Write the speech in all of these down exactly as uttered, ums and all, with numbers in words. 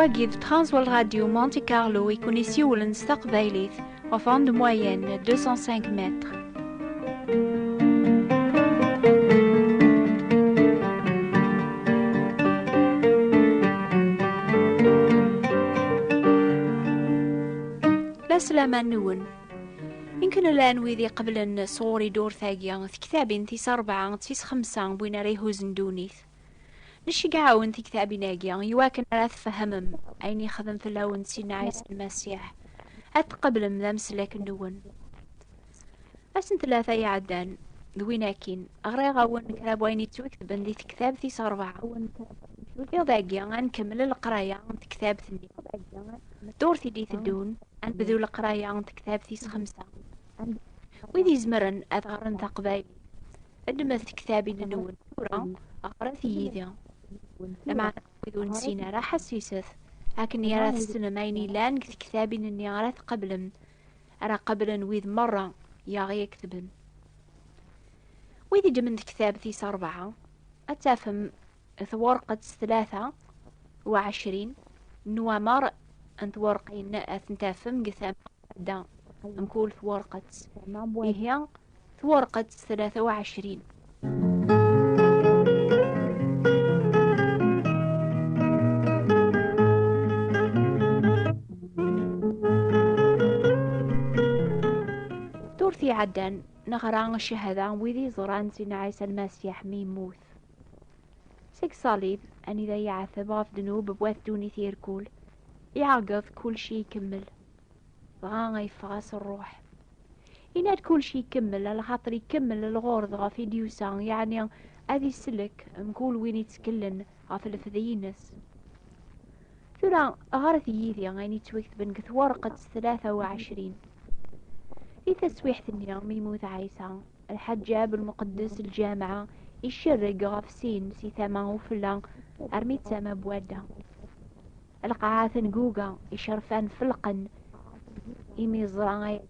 Guide Transworld Radio Monte Carlo i kun-isiwlen s taqbaylit, ɣef onde moyenne deux cent cinq mètres. La slama-nwen. Inken llan wid iqeblen sɣur i ddurt-agi tektabin tis rebɛa d tis xemsa n win ara ihuzen ddunit. Nceggeɛ-awen tiktabin-agi iwakken ara tfehmem ayen yexdem fell-awen Sidna Ɛisa Lmasiḥ, ad tqeblem d ameslak-nwen. Ass n tlata iɛeddan, d win akkin, ɣriɣ-awen kra n wayen yettwaketben di tektabt tis rebɛa. Iḍ-agi, ad nkemmel leqraya n tektabt-nni. Ddurt i d-iteddun, ad nebdu leqraya n tektabt tis xemsa. Wid izemren ad ɣren taqbaylit, ddmet tektabin-nwen tura, ɣret yid-i. Lameɛna wid ur nessin ara, ḥessiset, akken ara tessnem ayen yellan deg tektabin-nni ara tqeblem, ara qeblen wid merra i aɣ-iketben. Wid iddmen tektabt tis rebɛa, ad tafem twerqet tlata u ɛecrin n wamer n twerqin, ad ten-tafem deg tama da mkul twerqet. Ihi, twerqet tlata u ɛecrin. Ddurt iɛeddan, neɣra cchada n wid iẓran Sidna Ɛisa Lmasiḥ mi yemmut. Seg ṣṣalib, anida yeɛteb ɣef ddnub n wat ddunit irkul, iɛeggeḍ kulci ikemmel. Dɣa yeffeɣ-as ṛṛuḥ. Yenna-d kulci ikemmel, alaxaṭer ikemmel lɣerḍ ɣef i d-yusa, yeɛni ad isellek mkul win itteklen ɣef lefdi-ines. Tura, ɣret yid-i ayen yettwaketben deg twerqet tlata u ɛecrin. Di taswiḥt-nni mi yemmut Ɛisa, lḥaǧab lmuqeddes, lǧameɛ, icerreg ɣef sin si tama ufella armi d tama n wadda. Lqaɛa tenguga, icerfan felqen, imi ẓra ay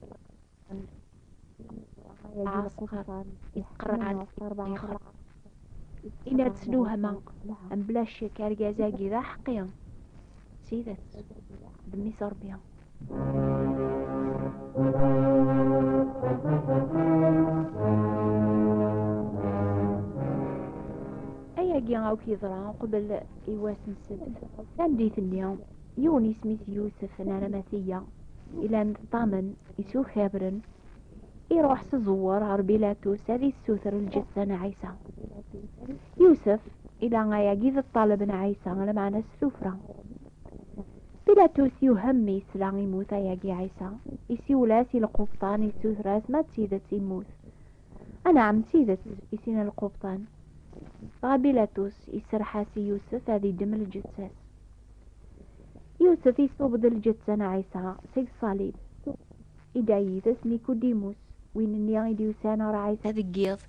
ɛasqer iqerran ixer. Yenna-d s lwehma, mebla ccek, argaz-agi d aḥeqqi. D tidet, d mmi-s Ṛebbi. Ayagi akk yeḍra uqbel i wass n ssebt. Tameddit-nni, yiwen isem-is Yusef n Aramatiya, ilan d ṭṭamen, isukabren, iruḥ s ẓẓewwer ɣer Bilatus ad issuter lǧetta n Ɛisa. Yusef, ila ayagi d ṭṭaleb n Ɛisa, lameɛna s tuffra. Bilatus yuhem mi yesla imut ayagi Ɛisa, isiwel-as i lqubṭan, issuter-as ma d tidet immut. Anɛam, d tidet, isina lqubṭan. Dɣa Bilatus iserreḥ-as i Yusef ad iddem lǧetta-s. Yusef iṣub-d lǧetta n Ɛisa seg ṣṣalib. Idda yid-s Nikudimus, win-nni i d-yusan ɣer Ɛisa deg yiḍ.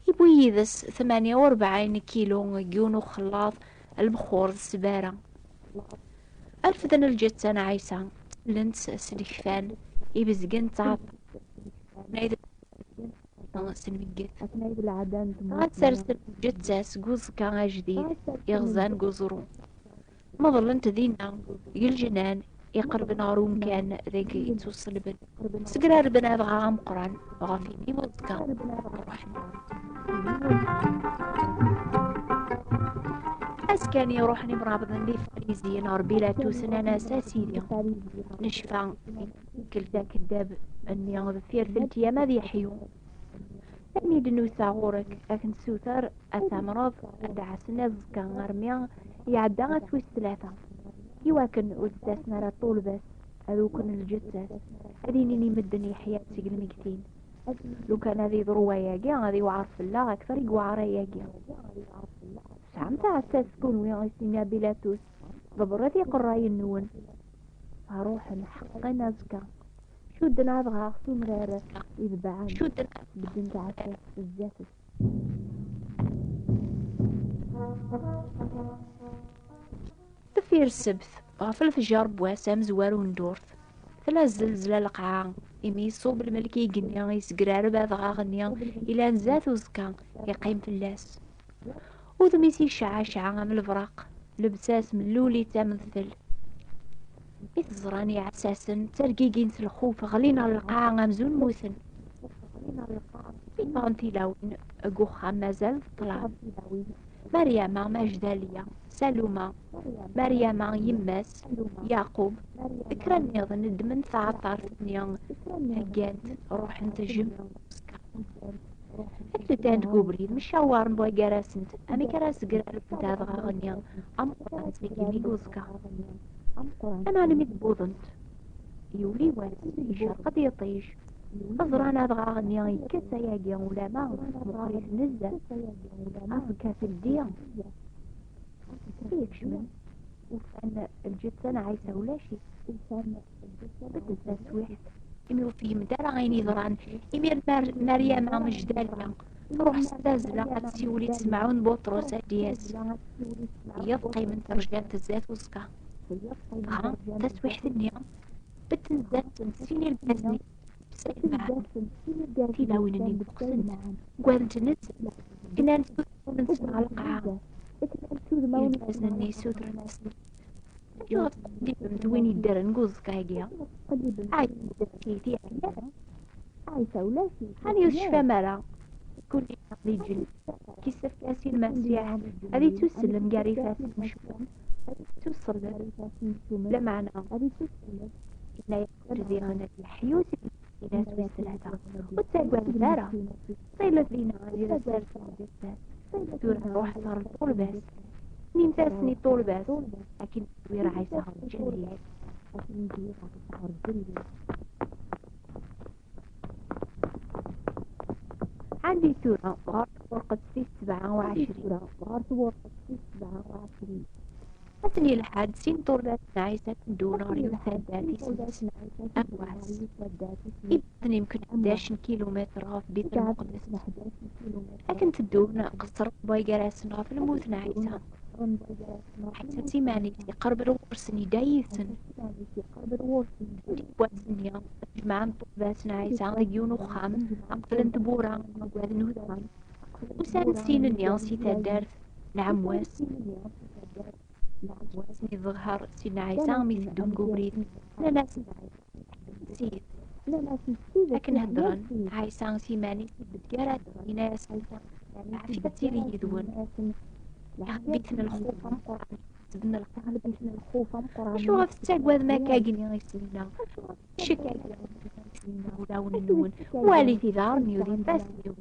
Iwwi yid-s tmanya u rebɛin kilu n yiwen uxellaḍ lbexxur d ssbara. Refden lǧetta n Ɛisa, ttellen-tt s lekfan, ibezgen ttɛaṭan. Senmegget. Ad sersen lǧetta-s deg uẓekka ajdid, iɣzan deg uẓru. Meḍlen-t dinna, deg leǧnan iqerben ɣer umkan deg yettuṣelben. Segrarben adɣaɣ ameqqran ɣef imi uẓekka ruḥen. Azekka-nni ruḥen imrabḍen d Ifariziyen ɣer Bilatus, nnan-as: "A Sidi, necfa tikkelt akeddab-nni deffir teltyam ad yeḥyu. Ayen i d-nusa ɣur-k, ad k-nessuter, ad tamreḍ, ad d-ɛassen azekka armi iɛedda ass wis tlata, iwakken ur d-ttasen ara ṭṭulba-s, ad ukren lǧetta-s, ad inin i medden yeḥya-d seg lmegtin. Lukan ad yeḍru wayagi, ad iwɛer fell-aɣ akter i yewɛer ayagi." "Tesɛam taɛessast kunwi," i s-yenna Bilatus, "ḍebbret iqerray-nwen." Ruḥen ḥeqqen azekka. Cudden adɣaɣ s umrar, idebɛen, bedden taɛessast zdat-s. Deffir ssebt, ɣef lefjer n wass amezwaru n ddurt, tella zzelzla lqaɛa, imi iṣub lmelk igenni, yessegrareb adɣaɣ-nni ilan zdat uẓekka, iqqim fell-as. Udem-is icceɛceɛ am lebraq, Llebsa-s mellulit am udfel. Mi t-ẓran iɛessasen, ttergigin s lxuf, ɣlin ɣer lqaɛa amzun mmuten. Mi ffɣen tilawin deg uxxam, mazal ṭṭlɛen. Maryama, Majdaliya, Saluma, Maryama yemma-s, Yaqub, d kra nniḍen ddmen taɛeṭṭart-nni, heggant, ruḥent jemɛent. Akken ddant deg ubrid, mcawaren waggar-asent amek ara segren lbedda adɣaɣ-nni ameqqran seg yimi n uẓekka. Lameɛna mi d-wwḍent, yuli wass, yecreq-d yiṭij. Ẓran adɣaɣ-nni yekkat ayagi, ulama meqqrit nezzeh. Aẓekka teddi. I ikecmen, ufan lǧetta n Ɛisa ulac-itt. Bedden taswiḥt, imi ur fhimen ara ayen yeḍran. Imir Mar-, Maryama Mejdalia tṛuḥ s tazzla ad tessiwel i Semɛun Buṭrus ad d-yas. Yiḍ qqiment rjant zdat uẓekka. Dɣa taswiḥt-nni, bedden zdat-sen sin irgazen. Tilawin-nni ggugsen, ggadent nezzeh, nnant tudmawen-nsent ɣer lqaɛa. Ilfazen-nni ssutren-asen: "Acuɣer tettqellibemt win yeddren deg uẓekka-agi? Ɛisa ulac-it, yeɛya. Ɛisa ulac-it, yeɛya. Ɛni ur tecfam ara? Kul iḍ di lǧennet, yessefk-as i Lmasiḥ ad ittusellem gar ifassen imcumen, ad ittusellem, lameɛna yenna-yas-d diɣen ad yeḥyu seg Ini-as wis tlata: Ur ttagademt ara. Ṭṭilet dinna di taddart n lǧetta. Tura ruḥet ɣer lṭulba-s. Inimt-asen i ṭṭulba-s akken ad d-iwir Ɛisa ɣer lǧal-is." Ɛeddi tura ɣer twerqet tis sebɛa u ɛecrin. Aten yelḥa-d sin ṭulbat n Ɛisa akken ddun ɣer yiwet taddart isem-is Amwas. Ibaɛden yemken ḥdac n kilumitr ɣef Bit Lmeqdes. Akken teddun, qeṣṣren waygar-asen ɣef lmut n Ɛisa. Ɛisa s iman-is iqerreb ar ɣur-sen, idda yid-sen. Tikwal-nni, jemɛen ṭulbat n Ɛisa deg yiwen uxxam, qeflen tewwura, uggaden udfel. Usan sin-nni si taddart n Ɛemwas. Akken iḍher Sidna Ɛisa mi teddun deg ubrid, nnan-as: "Ssid." Akken heddren, Ɛisa s iman-is ibedd gar-asen, yenna-asen: "Ɛafit ad tili yid-wen." Iɣleb-iten lxuf ameqqran, ḥesben lxuf. "Acuɣer tettaggadem akkagi?" i s-nnan. "Ccek-agi ulawen-nwen, walit iḍarren-iw d ifassen-iw."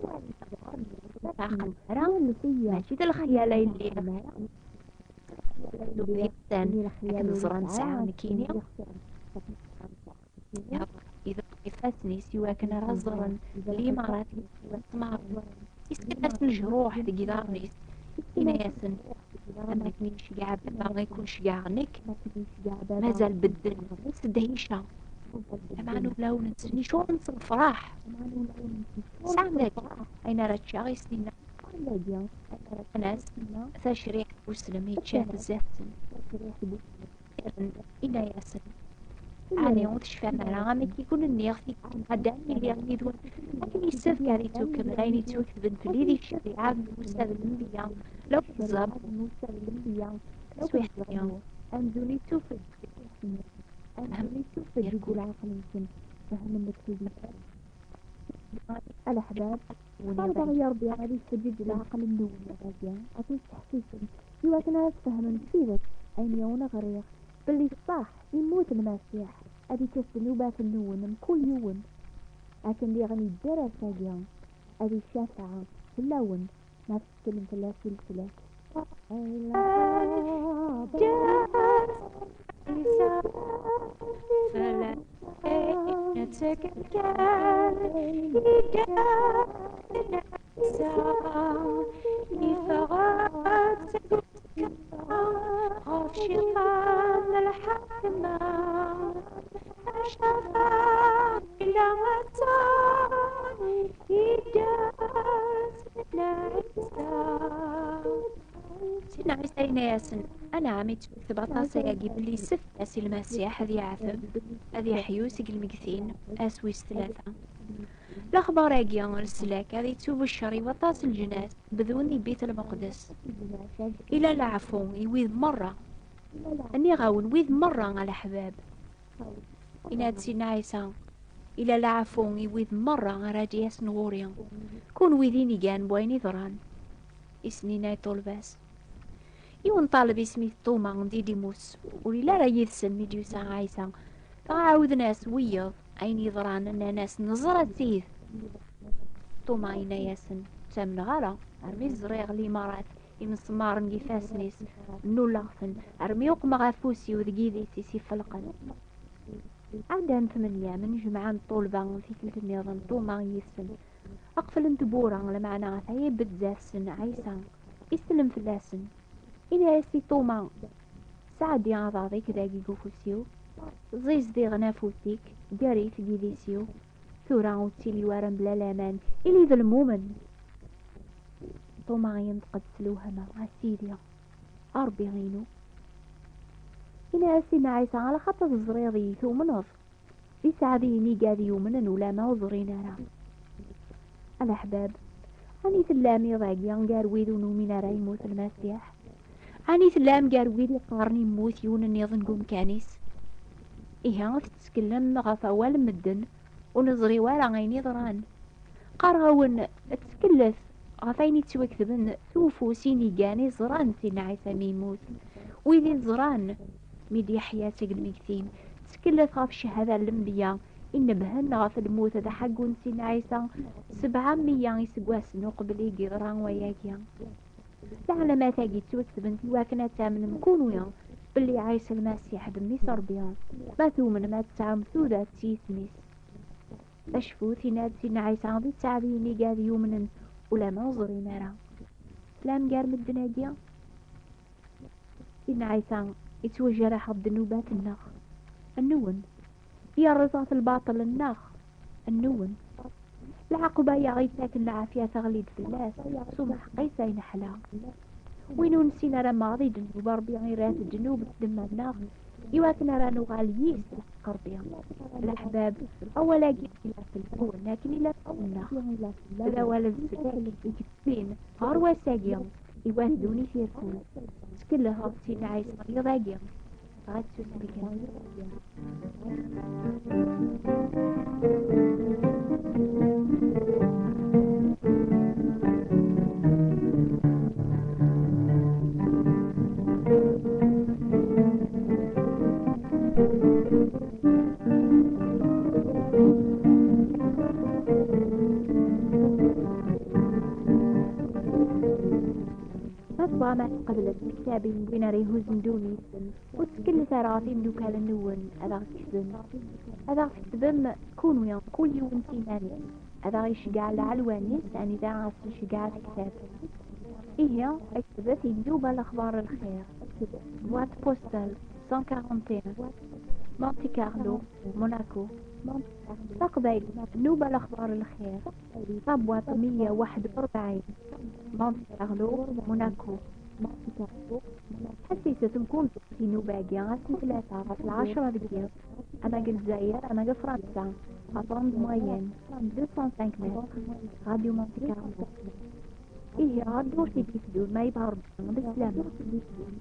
Ur ttɛaqab ara, mačči d lxyal ay lliɣ. Tuɣ d insan akken ẓran sɛiɣ nekkini. Iḍeqqen ifassen-is iwakken ara ẓren limarat yessetmaṛen. Yesken-asen lejruḥ deg iḍarren-is. Yenna-yasen: "Am akken i nceggeɛ baba i kun-ceggɛeɣ nekk." Mazal bedden s ddhica. Lameɛna ulawen-nsen icuren s lefraḥ. Sɛan dagi ayen ara ččeɣ i s-nnan. Nnan-as: "Tacriḥt n uslem yečča-t zdat-sen." Irren, yenna-yasen: "Ɛni ur tecfam ara amek i kun-nniɣ tikkelt iɛeddan iliɣ yid-wen? Akken yessefk ad ittukkemmel ayen yettwaketben fell-i di ccariɛa d Musa d lenbiya, law teẓẓam." Taswiḥt-nni, amzun ittufeg. Amzun ittufeg deg leɛqel-nsen, fehmen lekdeb. A leḥbab, ṭalbeɣ i Ṛebbi ad isfeǧǧeǧ leɛqel-nwen, ad ten-sseḥsisem, iwakken ad tfehmen s tidet ayen i awen-ɣriɣ, belli ṣṣeḥ, immut Lmasiḥ, ad ikkes ddnubat-nwen mkul yiwen. Akken diɣen yedder ass-agi, ad icafeɛ fell-awen, ma tettekkem fell-as i leslak. Ɣef ciṭan d lḥakma, acafeɛ ila aṭṭan, idda-s Sidna Ɛisa. Sidna Ɛisa yenna-yasen: "Anɛam, ittwakteb aṭas ayagi belli yessefk-as i Lmasiḥ ad yeɛteb, ad yeḥyu seg lmegtin ass wis tlata." Lexbar-agi n leslak ad yettubeccer i waṭas n leǧnas, bdun di Bit Lmeqdes. Ila leɛfu i wid merra. Nniɣ-awen, wid merra, a leḥbab. Yenna-d Sidna Ɛisa, ila leɛfu i wid merra ara d-yasen ɣur-i, kunwi d inigan n wayen iḍran. I sen-yenna iṭulba-s. Yiwen ṭaleb isem-is Ṭuma n Didimus, ur yelli ara yid-sen mi d-yusa Ɛisa. Dɣa ɛawden-as wiyeḍ ayen yeḍran, nnan-as, neẓra-tt-id. Ṭuma yenna-yasen, ttamneɣ ara, armi ẓriɣ limarat imesmaren deg ifassen-is, nnuleɣ-ten, armi uqmeɣ afus-iw deg yidis i s-ifelqen. Ɛeddan tmenya, mnejmaɛen ṭṭulba tikkelt nniḍen, Ṭuma yid-sen. Qeflen tewwura, lameɛna ata-ya ibedd zdat-sen Ɛisa, isellem fell-asen. Yenna-yas i Ṭuma, sɛeddi aḍad-ik dagi deg ufus-iw, ẓẓiẓd-iɣen afus-ik, gger-it deg yidis-iw, tura ur ttili ara mebla laman, ili d lmumen. Ṭuma yenṭeq-d s lewhama, a Sidi, a Ṛebbi-inu. Yenna-yas Sidna Ɛisa, alaxaṭer teẓriḍ-iyi, tumneḍ. Di sseɛd-ihin igad yumnen ulamma ur ẓrin ara. A leḥbab, ɛni tellam iḍ-agi gar wid ur numin ara yemmut Lmasiḥ? Ɛni tellam gar wid iqqaren yemmut yiwen nniḍen deg umkan-is? Ihi tettekllem ɣef awal n medden, ur neẓri wara ayen iḍran. Qqareɣ-awen, tteklet ɣef ayen yettwaketben s ufus inigan i ẓran Sidna Ɛisa mi yemmut, wid i ẓran mi d-yeḥya seg lmegtin, tteklet ɣef cchada n lenbiya inebhen ɣef lmut d aḥeggu n Sidna Ɛisa sebɛa meyya iseggasen uqbel i yeḍra wayagi. Leɛlamat-agi ttwaketbent i wakken ad tamnem kunwi belli Ɛisa Lmasiḥ d Mmi-s Ṛebbi, ma tumnem ad tesɛum tudert s yisem-is. Acfut, yenna-d Sidna Ɛisa di tteɛbiyin igad yumnen ulamma ur ẓrin ara. Teslam gar medden-agi? Sidna Ɛisa yettwajraḥ ɣef ddnubat-nneɣ, nwen. Yerreẓ ɣef lbaṭel-nneɣ, nwen. Lɛaqba i aɣ-yettaken lɛafya teɣli-d fell-as, s umḥeqq-is ay neḥla. Win ur nessin ara maḍi ddnub, Ṛebbi irra-t ddnub s ddemma-nneɣ, iwakken ara nuɣal yis lḥeqq Ṛebbi. Leḥbab, awal-agi ila fell-awen akken ila fell-aneɣ. D awal n zzerb i yettbin ɣer wass-agi, iwat ddunit irkul. Ttkelleɣ ɣef Sidna Ɛisa iḍ-agi, dɣa ttusmiken. Ma tebɣam ad tqeblem tiktabin n win ara ihuzzen ddunit, ur ttkellet ara ɣef imeddukal-nwen ad aɣ-ketben. Ad aɣ-tektbem kunwi, kul yiwen s iman-is. Ad aɣ-iceggeɛ lɛelwan-is, anida ad s-nceggeɛ tektabt. Ihi, ktbet i Nnuba Lexbar Lxir, boîte postale cent quarante et un, Monte Carlo, Monaco. Taqbaylit, Nnuba Lexbar Lxir, tabwaṭ meyya u waḥed u rebɛin, Monte Carlo, Monaco. Ḥessiset mkul Tinuba-agi ass n tlata ɣef lɛecṛa deg yiḍ, ama deg Lezzayer ama deg Fransa, ɣef onde moyenne, deux cent cinq mètres, Radio Monte Carlo. Ihi ɣer ddurt i d-iteddu ma yebɣa Ṛebbi, d sslam.